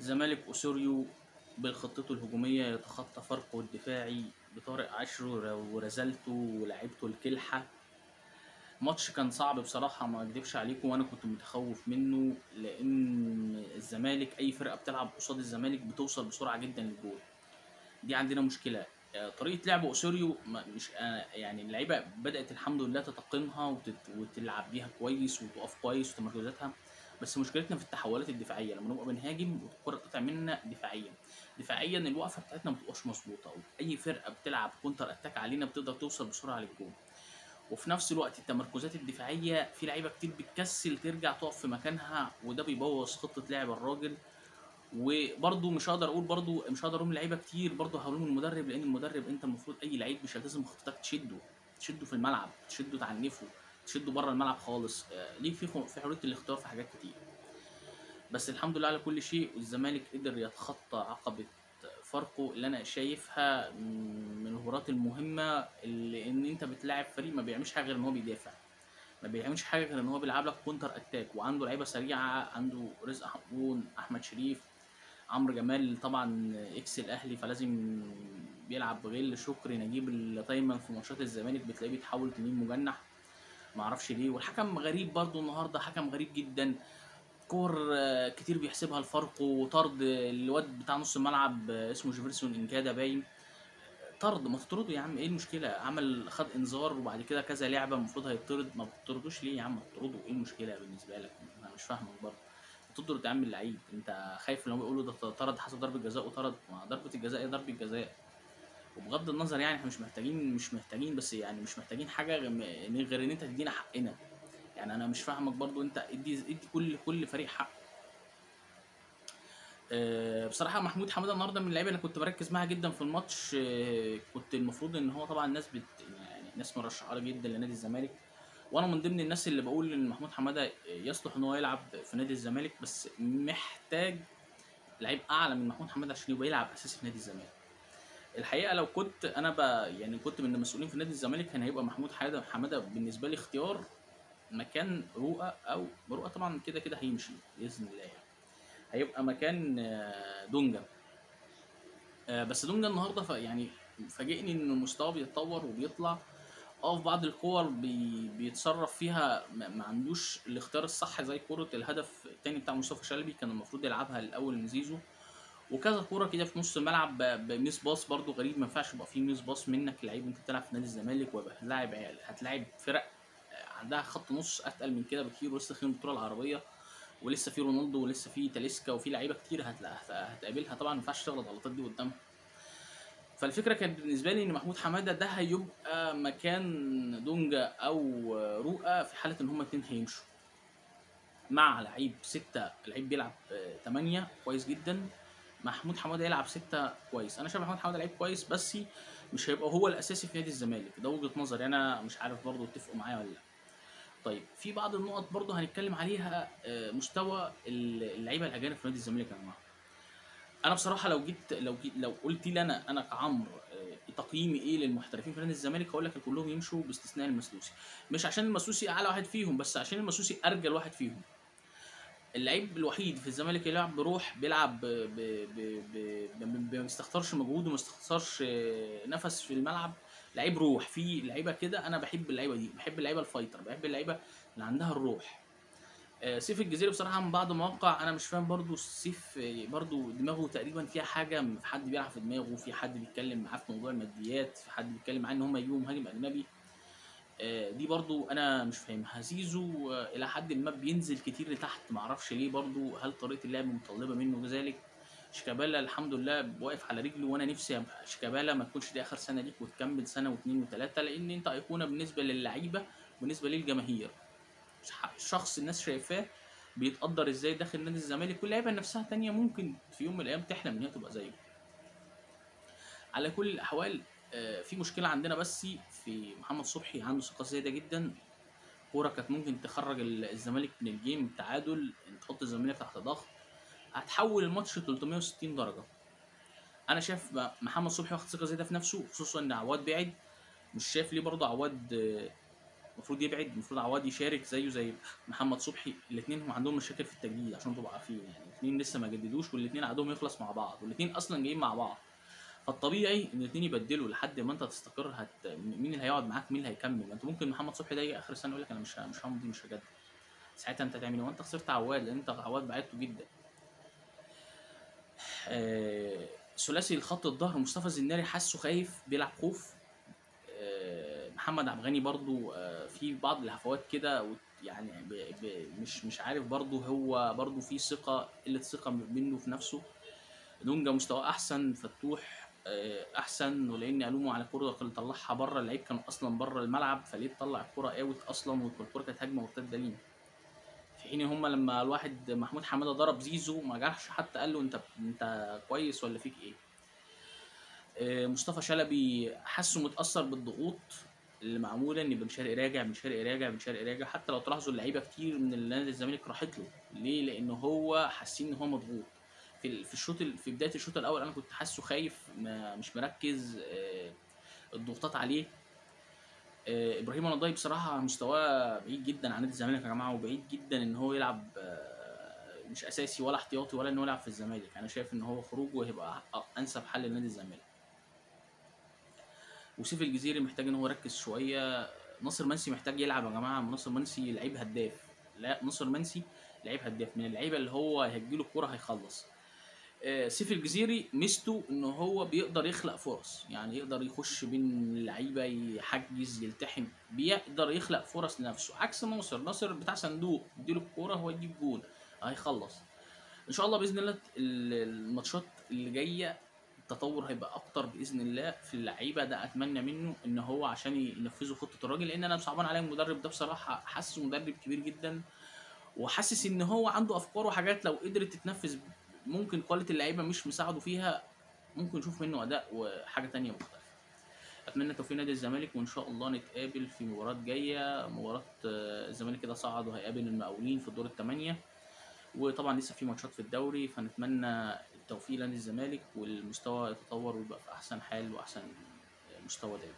الزمالك أوسوريو بخطته الهجومية يتخطى فرقه الدفاعي بطارق عاشر ورزالته ولاعيبته الكلحة. ماتش كان صعب بصراحة، ما اكدبش عليكم، وانا كنت متخوف منه، لان الزمالك اي فرقة بتلعب قصاد الزمالك بتوصل بسرعة جدا للجول. دي عندنا مشكلة. طريقة لعب أوسوريو مش يعني اللعيبة بدأت الحمد لله تتقنها وتلعب بيها كويس وتقف كويس وتمركزاتها، بس مشكلتنا في التحولات الدفاعية لما نبقى بنهاجم والكرة تقطع منا دفاعيا. دفاعيا الوقفة بتاعتنا ما بتبقاش مظبوطة، واي فرقة بتلعب counter attack علينا بتقدر توصل بسرعة للجول. وفي نفس الوقت التمركزات الدفاعية في لعيبة كتير بتكسل ترجع تقف في مكانها، وده بيبوظ خطة لعب الراجل. وبرده مش هقدر اقول، برده مش هقدر اقول لعيبة كتير، برده هلوم المدرب، لان المدرب انت المفروض اي لعيب مش هيلتزم بخطتك تشده في الملعب، تشده تعنفه، تشده بره الملعب خالص. ليك في حرية الاختيار في حاجات كتير. بس الحمد لله على كل شيء، والزمالك قدر يتخطى عقبه فرقه اللي انا شايفها من المباريات المهمة، اللي ان انت بتلاعب فريق ما بيعملش حاجة غير ان هو بيدافع، ما بيعملش حاجة غير ان هو بيلعب لك counter attack، وعنده لعيبة سريعة، عنده رزق حمون، احمد شريف، عمرو جمال طبعا ex الاهلي فلازم بيلعب بغل، شكري نجيب اللي دايما في ماتشات الزمالك بتلاقيه بيتحول تنين مجنح معرفش ليه. والحكم غريب برضو النهارده، حكم غريب جدا، كور كتير بيحسبها الفرق، وطرد الواد بتاع نص الملعب اسمه جيفرسون انكادا باين، طرد، ما تطرده يا عم، ايه المشكلة؟ عمل خد انذار وبعد كده كذا لعبه المفروض هيطرد، ما بتطردوش ليه يا عم؟ تطرده، ايه المشكلة بالنسبة لك؟ انا مش فاهمك برضه. تطرد يا عم اللعيب، انت خايف لو بيقولوا ده طرد حسب ضربه جزاء وطرد، ما ضربه الجزاء ايه ضربه جزاء؟ وبغض النظر يعني احنا مش محتاجين بس يعني مش محتاجين حاجة غير ان انت تدينا حقنا. يعني انا مش فاهمك برضو، انت ادي كل فريق حق. بصراحة محمود حمادة النهارده من اللعيبة اللي كنت بركز معاها جدا في الماتش. كنت المفروض ان هو طبعا الناس يعني الناس مرشحة له جدا لنادي الزمالك، وانا من ضمن الناس اللي بقول ان محمود حمادة يصلح ان هو يلعب في نادي الزمالك، بس محتاج لعيب اعلى من محمود حمادة عشان يبقى يلعب اساسي في نادي الزمالك. الحقيقة لو كنت انا يعني كنت من المسؤولين في نادي الزمالك، كان هيبقى محمود حمادة بالنسبة لي اختيار مكان رؤى، او رؤى طبعا كده كده هيمشي باذن الله، يعني هيبقى مكان دونجا. بس دونجا النهارده يعني فاجئني ان مستواه بيتطور وبيطلع. في بعض الكور بيتصرف فيها ما عندوش الاختيار الصح، زي كرة الهدف الثاني بتاع مصطفى شلبي كان المفروض يلعبها الاول لزيزو، وكذا كورة كده في نص الملعب ب miss pass برده غريب، ما ينفعش يبقى فيه miss pass منك لعيب انت بتلعب في نادي الزمالك، ويبقى هتلاعب فرق عندها خط نص اتقل من كده بكتير، ولسه في البطولة العربية، ولسه في رونالدو، ولسه في تاليسكا، وفي لعيبة كتير هتقابلها، طبعا ما ينفعش تغلط الغلطات دي قدامها. فالفكرة كانت بالنسبة لي ان محمود حمادة ده هيبقى مكان دونجا او رؤى في حاله ان هما الاثنين هيمشوا، مع لعيب 6، لعيب بيلعب 8 كويس جدا، محمود حمادة يلعب 6 كويس. انا شايف محمود حمادة لعيب كويس، بس مش هيبقى هو الاساسي في نادي الزمالك، ده وجهه نظري انا، مش عارف برضو اتفقوا معايا ولا لا. طيب في بعض النقط برضو هنتكلم عليها، مستوى اللعيبة الاجانب في نادي الزمالك يا جماعة. انا بصراحة لو قلت لي انا كعمرو تقييمي ايه للمحترفين في نادي الزمالك، هقول لك كلهم يمشوا باستثناء المسلوسي. مش عشان المسلوسي اعلى واحد فيهم، بس عشان المسلوسي ارجل واحد فيهم. اللعيب الوحيد في الزمالك اللي بيلعب بروح، بيلعب ما بيستخسرش مجهود وما بيستخسرش نفس في الملعب، لعيب روح. في لعيبة كده انا بحب اللعيبة دي، بحب اللعيبة ال fighter، بحب اللعيبة اللي عندها الروح. سيف الجزيري بصراحة من بعض مواقع انا مش فاهم برضو، سيف برضو دماغه تقريبا فيها حاجة، في حد بيلعب في دماغه، في حد بيتكلم معاه في موضوع الماديات، في حد بيتكلم معاه ان هم يجيبوا مهاجم اجنبي، دي برضو انا مش فاهمها. زيزو الى حد ما بينزل كتير لتحت، معرفش ليه برضو، هل طريقه اللعب متطلبه منه ذلك؟ شيكابالا الحمد لله واقف على رجله، وانا نفسي شيكابالا ما تكونش دي اخر سنة ليك وتكمل سنة واثنين وثلاثة، لان انت ايقونة بالنسبة للعيبة وبالنسبة للجماهير، شخص الناس شايفاه بيتقدر ازاي داخل نادي الزمالك، واللعيبة نفسها تانية ممكن في يوم من الايام تحلم ان هي تبقى زيه. على كل الاحوال في مشكلة عندنا بس في محمد صبحي، عنده ثقة زايدة جدا، كورة كانت ممكن تخرج الزمالك من ال game، التعادل، تحط الزمالك تحت ضغط، هتحول الماتش 360 درجه. انا شايف محمد صبحي واخد ثقة زايدة في نفسه، خصوصا ان عواد بعد، مش شايف ليه برضه عواد المفروض يبعد، المفروض عواد يشارك زيه زي محمد صبحي. الاثنين هم عندهم مشاكل في التجديد عشان تبقوا عارفين، يعني الاثنين لسه ما جددوش، والاثنين عقدهم يخلص مع بعض، والاثنين اصلا جايين مع بعض. فالطبيعي ان الاثنين يبدلوا لحد ما انت تستقر. مين اللي هيقعد معاك، مين اللي هيكمل. ما انت ممكن محمد صبحي ده يجي اخر السنة يقول لك انا مش همضي، مش هجدد. ساعتها انت هتعمل ايه؟ وانت خسرت عواد، لان انت عواد بعدته جدا. ثلاثي الخط الظهر مصطفى الزناري حاسه خايف، بيلعب خوف. محمد عبد الغني برضو في بعض الهفوات كده، يعني مش عارف برضو، هو برضو في ثقة، قلة ثقة منه في نفسه. دونجا مستواه احسن، فتوح احسن، ولان الومه على الكره اللي طلعها بره، اللعيب كان اصلا بره الملعب، فليه تطلع الكره out اصلا، والكره كانت هجمة مرتدة لينا. في حين هما لما الواحد محمود حمادة ضرب زيزو ما جرحش حتى، قال له انت كويس ولا فيك ايه. مصطفى شلبي حاسه متاثر بالضغوط اللي معمولة ان بن شرقي راجع، بن شرقي راجع، بن شرقي راجع. حتى لو تلاحظوا اللعيبة كتير من نادي الزمالك راحت له، ليه؟ لان هو حاسين ان هو مضغوط. في الشوط، في بداية الشوط الاول انا كنت حاسه خايف، مش مركز، الضغوطات عليه. ابراهيم النضاي بصراحة مستواه بعيد جدا عن نادي الزمالك يا جماعة، وبعيد جدا ان هو يلعب مش اساسي ولا احتياطي ولا ان هو يلعب في الزمالك. انا شايف ان هو خروجه هيبقى انسب حل لنادي الزمالك. وسيف الجزيري محتاج ان هو يركز شوية. ناصر منسي محتاج يلعب يا جماعة. ناصر منسي لعيب هداف، لا ناصر منسي لعيب هداف، من اللعيبة اللي هو هيجيله الكورة هيخلص. سيف الجزيري ميزته ان هو بيقدر يخلق فرص، يعني يقدر يخش بين اللعيبة، يحجز، يلتحم، بيقدر يخلق فرص لنفسه، عكس ناصر. ناصر بتاع صندوق، اديله الكورة هو يجيب جول هيخلص. ان شاء الله باذن الله الماتشات اللي جاية التطور هيبقى اكتر باذن الله في اللعيبة. ده اتمنى منه ان هو عشان ينفذوا خطه الراجل، لان انا صعبان عليا المدرب ده بصراحة، حاسه مدرب كبير جدا، وحاسس ان هو عنده افكار وحاجات لو قدرت تتنفذ ممكن quality اللعيبة مش مساعدة فيها، ممكن نشوف منه اداء وحاجه تانية مختلفة. اتمنى توفيق نادي الزمالك، وان شاء الله نتقابل في مباراة جاية. مباراة الزمالك كده صعد وهيقابل المقاولين في الدور الثمانية، وطبعا لسه في ماتشات في الدوري، فنتمنى التوفيق لنادي الزمالك والمستوى يتطور ويبقى في احسن حال واحسن مستوى دايما.